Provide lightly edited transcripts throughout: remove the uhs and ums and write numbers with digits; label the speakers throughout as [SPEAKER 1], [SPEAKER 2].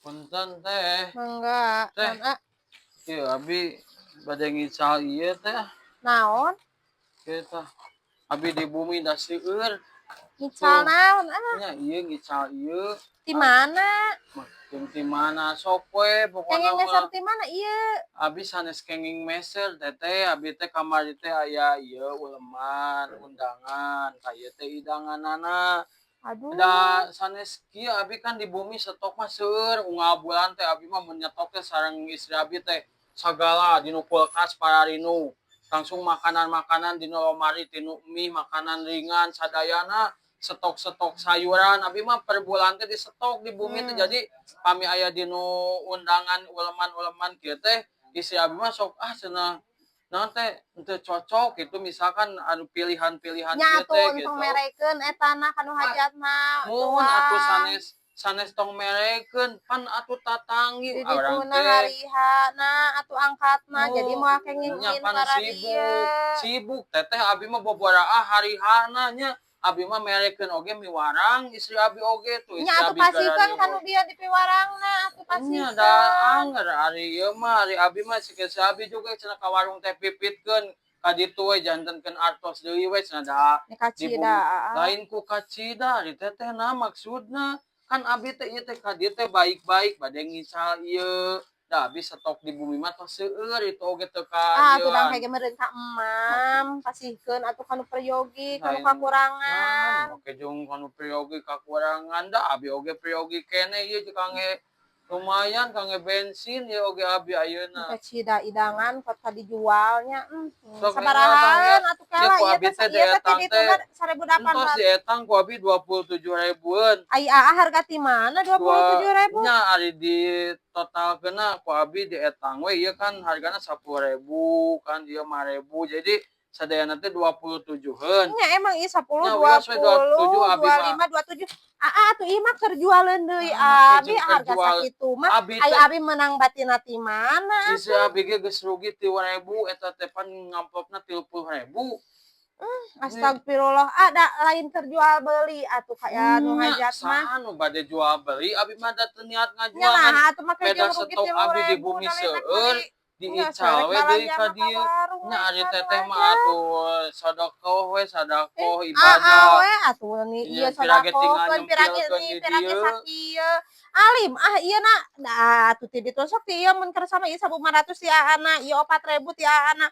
[SPEAKER 1] Punten, Teh.
[SPEAKER 2] Mangga.
[SPEAKER 1] Teh.
[SPEAKER 2] Naon, ah?
[SPEAKER 1] Ieu abi bade ngical ieu, Teh.
[SPEAKER 2] Naon?
[SPEAKER 1] Ieu tah. Abi di bumi da seueur.
[SPEAKER 2] Ngical
[SPEAKER 1] Tuh.
[SPEAKER 2] naon, ah?
[SPEAKER 1] Nya ieu ngical ieu.
[SPEAKER 2] Di mana?
[SPEAKER 1] Mah jeung ti mana sok we pokona
[SPEAKER 2] Kenging meser
[SPEAKER 1] mah.
[SPEAKER 2] ti mana ieu?
[SPEAKER 1] Abi sanes kenging meser, Teteh, abi teh kamari teh aya ieu uleman, undangan, ka ieu teh hidanganana.
[SPEAKER 2] Aduh.
[SPEAKER 1] Da sanes kieu, abi kan di bumi stok mah seueur, unggal bulan teh abi mah mun nyetok teh sareng istri abi teh sagala dinu kulkas pararinu. Langsung makanan-makanan dinu lomari, tinu mie, makanan ringan sadayana, stok-stok sayuran abi mah per bulan teh di stok di bumi teh. Jadi pami aya dinu undangan uleman-uleman kieu teh, istri abi mah sok, ah, cenah naon teh henteu cocok gitu, misalkan anu pilihan-pilihan
[SPEAKER 2] Nya
[SPEAKER 1] kieu
[SPEAKER 2] atuh
[SPEAKER 1] teh
[SPEAKER 2] entong
[SPEAKER 1] gitu.
[SPEAKER 2] Merekeun etana ka nu hajatna.
[SPEAKER 1] Muhun atuh.
[SPEAKER 2] Tuang.
[SPEAKER 1] Sanes sanes tong merekeun, pan atuh tatanggi
[SPEAKER 2] Di
[SPEAKER 1] urang
[SPEAKER 2] dituna
[SPEAKER 1] teh.
[SPEAKER 2] Hari H na atuh angkatna, jadi
[SPEAKER 1] Oh,
[SPEAKER 2] moal kenging
[SPEAKER 1] nya pan
[SPEAKER 2] para
[SPEAKER 1] sibuk,
[SPEAKER 2] dieu.
[SPEAKER 1] Sibuk, Teteh, abi mah boboraah hari H-na nya. Abi mah merekeun oge miwarang istri abi oge tuh istri
[SPEAKER 2] Nya atuh
[SPEAKER 1] abi
[SPEAKER 2] pasihkeun ka nu
[SPEAKER 1] garariweuh.
[SPEAKER 2] Bieu dipiwarangna atuh
[SPEAKER 1] Nya
[SPEAKER 2] pasihkeun.
[SPEAKER 1] Da angger ari ieu mah, ari abi mah si abi juga cenah ka warung teh pipitkeun ka ditu we, jantenkeun artos deui we cenah da
[SPEAKER 2] Nya
[SPEAKER 1] di
[SPEAKER 2] kacida,
[SPEAKER 1] bumi.
[SPEAKER 2] Aa.
[SPEAKER 1] Lain ku kacida ari Teteh, nah maksudna kan abi teh ieu teh ka dieu teh baik-baik bade ngical ieu, da abi stok di bumi mah tos seueur itu oge teu
[SPEAKER 2] Ah, atuh dang
[SPEAKER 1] ka
[SPEAKER 2] kayak meureun ka emam, pasihkeun atuh ka nu peryogi, ka nu
[SPEAKER 1] Lain
[SPEAKER 2] kakurangan.
[SPEAKER 1] Nah, make jeung kanu peryogi kakurangan, da abi oge peryogi keneh ieu jeung kangge lumayan kangge bensin ieu oge abi ayeuna.
[SPEAKER 2] Kacida idangan kot ka dijualnya.
[SPEAKER 1] Sok
[SPEAKER 2] Sabarahaan atuh
[SPEAKER 1] ieu
[SPEAKER 2] kela
[SPEAKER 1] ku
[SPEAKER 2] ieu
[SPEAKER 1] abi
[SPEAKER 2] teh
[SPEAKER 1] teh
[SPEAKER 2] ieu teh
[SPEAKER 1] dietang
[SPEAKER 2] ti
[SPEAKER 1] teh
[SPEAKER 2] dituna 1800.
[SPEAKER 1] Entos dietang ku abi 27 ribuan.
[SPEAKER 2] Ai aa harga ti mana 27.000?
[SPEAKER 1] Nya ari di totalkeunna ku abi dietang we ieu kan hargana 10.000 kan, ieu 5.000, jadi sadayana teh 27-eun.
[SPEAKER 2] Nya emang ieu 10
[SPEAKER 1] Nya wios we
[SPEAKER 2] 20
[SPEAKER 1] 27 abi mah.
[SPEAKER 2] 25 27. Aa atuh ieu mah keur jualeun deui
[SPEAKER 1] Ah,
[SPEAKER 2] abi
[SPEAKER 1] jeung keur
[SPEAKER 2] harga
[SPEAKER 1] jual.
[SPEAKER 2] Sakitu mah.
[SPEAKER 1] Abi
[SPEAKER 2] Ai
[SPEAKER 1] teh
[SPEAKER 2] abi menang batina ti mana?
[SPEAKER 1] Istri abi ge geus rugi 3.000 eta teh, pan ngamplopna 30.000.
[SPEAKER 2] Astagfirullah, ada lain keur jual beli atuh kaya nu
[SPEAKER 1] Nya
[SPEAKER 2] hajat mah.
[SPEAKER 1] Saha nu bade jual beli, abi mah da teu niat
[SPEAKER 2] Nya
[SPEAKER 1] ngajual ngan
[SPEAKER 2] nah atuh make
[SPEAKER 1] beda
[SPEAKER 2] jeung rugi
[SPEAKER 1] stok abi di
[SPEAKER 2] 3.000
[SPEAKER 1] bumi
[SPEAKER 2] da lain rek
[SPEAKER 1] seueur
[SPEAKER 2] meuli. Nya
[SPEAKER 1] diical
[SPEAKER 2] rek
[SPEAKER 1] we deui
[SPEAKER 2] balanja
[SPEAKER 1] ka
[SPEAKER 2] mah ka
[SPEAKER 1] dieu.
[SPEAKER 2] warung
[SPEAKER 1] Nya
[SPEAKER 2] we
[SPEAKER 1] ari
[SPEAKER 2] kan
[SPEAKER 1] Teteh mah
[SPEAKER 2] wajar.
[SPEAKER 1] Atuh sedekah we, sedekah
[SPEAKER 2] Aa
[SPEAKER 1] ibadah.
[SPEAKER 2] We atuh ni
[SPEAKER 1] Ieu
[SPEAKER 2] ieu
[SPEAKER 1] pirage tinggal
[SPEAKER 2] sodakohkeun pirage
[SPEAKER 1] nyempilkeun
[SPEAKER 2] ni
[SPEAKER 1] di
[SPEAKER 2] pirage
[SPEAKER 1] dieu.
[SPEAKER 2] Sakieu. Alim ah ieu na da atuh ti ditu sok ti ieu mun keur sama ieu 1.500 ti aana, ieu 4.000 ti aana.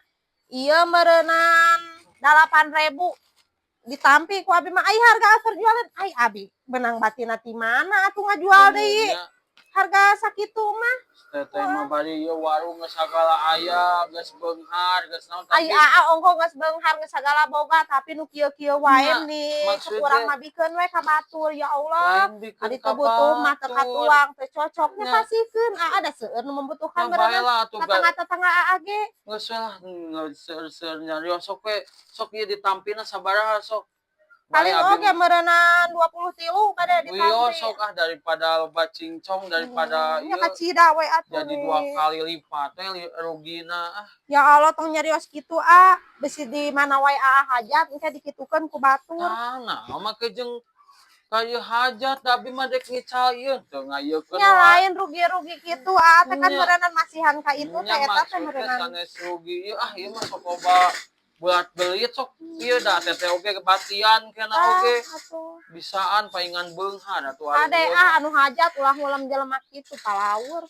[SPEAKER 2] Ieu meureunan 8.000 ditampi ku abi mah, ai harga keur jualeun, ai abi menang batina ti mana atuh ngajual deui
[SPEAKER 1] Nya
[SPEAKER 2] harga sakitu mah.
[SPEAKER 1] Teteh mah bari ieu warung geus sagala aya, geus beunghar, geus naon
[SPEAKER 2] Ai
[SPEAKER 1] tapi
[SPEAKER 2] aa ongko geus beunghar, geus sagala boga, tapi nu kieu-kieu wae
[SPEAKER 1] Nya,
[SPEAKER 2] nih
[SPEAKER 1] maksudnya
[SPEAKER 2] kurang mah bikeun we ka batur, ya Allah.
[SPEAKER 1] Lain bikeun
[SPEAKER 2] Ari
[SPEAKER 1] ka
[SPEAKER 2] teu butuh mah teu
[SPEAKER 1] batur.
[SPEAKER 2] Katuang, teu cocok nya
[SPEAKER 1] Nya.
[SPEAKER 2] Pasihkeun aa, da seueur nu membutuhkan
[SPEAKER 1] Nya bae
[SPEAKER 2] meureunna
[SPEAKER 1] lah atuh
[SPEAKER 2] tetangga-tetangga aa ge.
[SPEAKER 1] Geus we lah seueur-seueur nyarios, sok we, sok ieu ditampina sabaraha sok. Bae
[SPEAKER 2] Paling
[SPEAKER 1] abi
[SPEAKER 2] oge meureunan 23 bade
[SPEAKER 1] Wios
[SPEAKER 2] ditampi.
[SPEAKER 1] Sok ah, daripada loba cincong, daripada
[SPEAKER 2] Nya
[SPEAKER 1] ieu
[SPEAKER 2] kacida we atuh
[SPEAKER 1] jadi dua
[SPEAKER 2] nih.
[SPEAKER 1] Kali lipat teh rugina ah.
[SPEAKER 2] Ya Allah, tong nyarios kitu ah, bisi di mana wae aa hajat engke dikitukeun ku batur.
[SPEAKER 1] Ah, nah make jeung kaya hajat, abi mah dek ngical ieu teu ngayekeun
[SPEAKER 2] Nya
[SPEAKER 1] wae.
[SPEAKER 2] Lain rugi-rugi kitu aa teh kan
[SPEAKER 1] Nya.
[SPEAKER 2] Meureunan masihan ka itu
[SPEAKER 1] Nya
[SPEAKER 2] teh eta teh
[SPEAKER 1] maksudnya
[SPEAKER 2] meureunan.
[SPEAKER 1] Sanes rugi ieu ah, ieu mah sok loba bulat belit, sok ieu da teteh oge kebatian kena
[SPEAKER 2] Ah,
[SPEAKER 1] oge
[SPEAKER 2] atuh.
[SPEAKER 1] Bisaan paingan beunghar atuh ari
[SPEAKER 2] Ade
[SPEAKER 1] ieu
[SPEAKER 2] ah
[SPEAKER 1] mah.
[SPEAKER 2] Anu hajat ulah ngulem jelema kitu, palaur.